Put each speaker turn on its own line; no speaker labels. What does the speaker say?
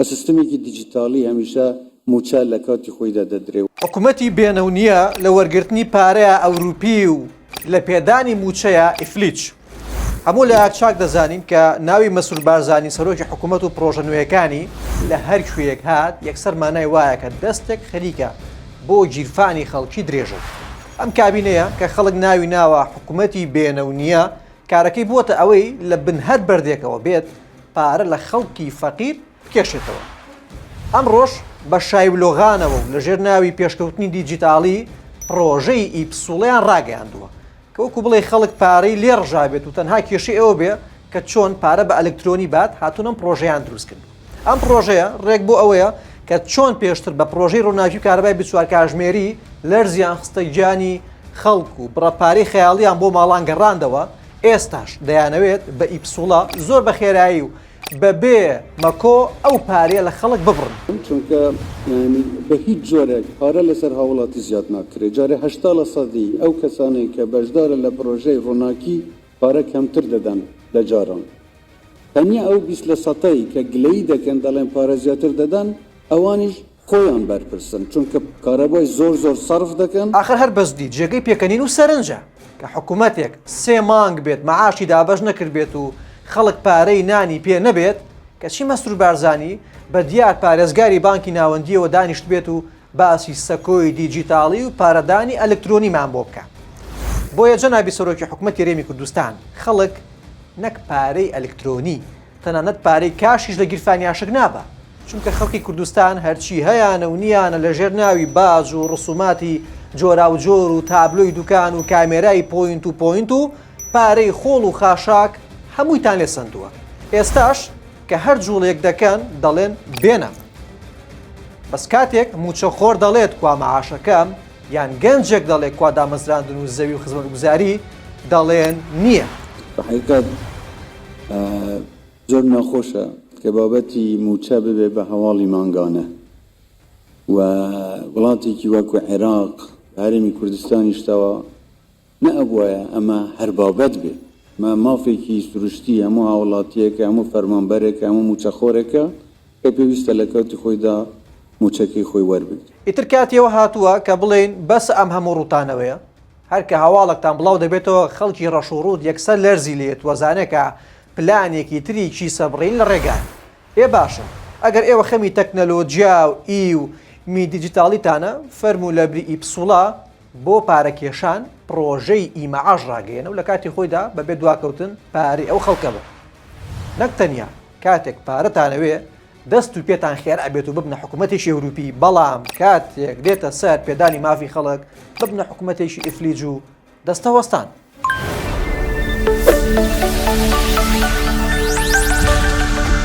بە سیستمێکی دیجیتاڵی هەمیشە مووچە لە کاتی خۆیدا دەدرێ.
حکومەتی بێنە و نییە لە وەرگرتنی پارەیە ئەوروپی و لە پێدانی مووچەیە ئیفلیج. هەموو لایەک چاک دەزانین کە ناوی مەسرور بارزانی سەرۆکی حکومەت و پڕۆژە نوێیەکانی لە هەر کوێیەک هات یەکسەر مانای وایە کە دەستێک خەریکە بۆ گیرفانی خەڵکی درێژە. ئەم کابینەیە کە خەڵک ناوی ناوە حکومەتی بێنە و نییە کارەکەی بووەتە ئەوەی لە بن هەر بەردێکەوە بێت پارە لە خەڵکی فەقیر بکێشێتەوە. ئەمڕۆش بە شایولۆغانەوە و لەژێر ناوی پێشکەوتنی دیجیتاڵی پڕۆژەی ئی پسوڵەیان ڕاگەیاندووە کە وەکو بڵێی خەڵک پارەی لێ ڕژابێت و تەنها کێشەی ئەوە بێ کە چۆن پارە بە ئەلکترۆنی بات هاتوون ئەم پڕۆژەیان دروست کردووە. ئەم پڕۆژەیە ڕێک بۆ ئەوەیە کە چۆن پێشتر بە پڕۆژەی ڕووناکی و کارەبای 24 کاژمێری لەرزیان خستە گیانی خەڵک و بڕە پارەی خەیاڵیان بۆ ماڵان گەڕاندەوە، ئێستاش دەیانەوێت بە ئی پسوڵە زۆر بە خێرایی و بەبێ مەکۆ ئەو پارەیە لە خەڵک ببڕن.
چونکە یانی بە هیچ جۆرێک پارە لەسەر هاوڵاتی زیاد ناکرێت، جارێ 80 لە سەدی ئەو کەسانەی کە بەشدارن لە پرۆژەی ڕووناکی پارە کەمتر دەدەن لە جاران. تەنیا ئەو 20 لە سەتەی کە گلەیی دەکەن دەڵێن پارە زیاتر دەدەن ئەوانیش خۆیان بەرپرسن چونکە کارەبای زۆر زۆر سەرف دەکەن.
ئاخر هەر بەزدی جێگەی پێکەنین و سەرنجە کە حکومەتێک سێ مانگ بێت مەعاشی دابەش نەکردبێت و خەڵک پارەی نانی پێ نەبێت، کەچی مەسرور بارزانی بە دیار پارێزگاری بانکی ناوەندییەوە دانیشتبێت و باسی سەکۆی دیجیتاڵی و پارەدانی ئەلکترۆنیمان بۆ بکا. بۆیە جەنابی سەرۆکی حکومەتی هەرێمی کوردستان خەڵک نەک پارەی ئەلکترۆنی، تەنانەت پارەی کاشیش لە گیرفانیا شک نابا، چونکە خەڵکی کوردستان هەرچی هەیانە و نییانە لە ژێر ناوی باج و ڕسوماتی جۆراوجۆر و تابلۆی دوکان و کامێرای point و point و پارەی خۆڵ و خاشاک هەموویتان لێ سەندووە. ئێستاش کە هەر جوڵەیەک دەکەن دەڵێن بێنە. بەس کاتێک مووچەخۆر دەڵێت کوا مەعاشەکەم یان گەنجێک دەڵێ کوا دامەزراندن و زەوی و خزمەتگوزاری دەڵێن نییە.
بە حەقیقەت زۆر ناخۆشە کە بابەتی مووچە ببێ بە هەواڵی مانگانە و وڵاتێکی وەکو عێراق هەرێمی کوردستانیشتەوە نەئەبوایە ئەمە هەر بابەت بێ. ئەمە مافێکی سروشتی هەموو هاوڵاتییەکە، هەموو فەرمانبەرێکە، هەموو مووچەخۆرێکە کە پێویستە لە کاتی خۆیدا مووچەکەی خۆی وەربگرێت.
ئیتر کاتی ئەوە هاتووە کە بڵێین بەسە ئەم هەموو ڕووتانەوەیە. هەر کە هەواڵێکتان بڵاو دەبێتەوە خەڵکی ڕەش و ڕووت یەکسەر لەرزی لێیەت و ئەزانێ کە پلانێکی تری کیسەبڕین لە ڕێگایە. ئێ باشە ئەگەر ئێوە خەمی تەکنەلۆجیا و ئی و می دیجیتاڵیتانە فەرموو لەبری ئی پسوڵە بۆ پارەکێشان پڕۆژەی ئی مەعاش ڕاگەیەنە و لە کاتی خۆیدا بەبێ دواکەوتن پارەی ئەو خەڵکە بە. نەک تەنیا کاتێک پارەتانەوێ دەست و پێتان خێرا بێت و ببنە حکوومەتێکی ئەوروپی بەڵام کاتێک دێتە سەر پێدانی مافی خەڵک ببنە حکوومەتێکی ئیفلیج و دەستەوەستان.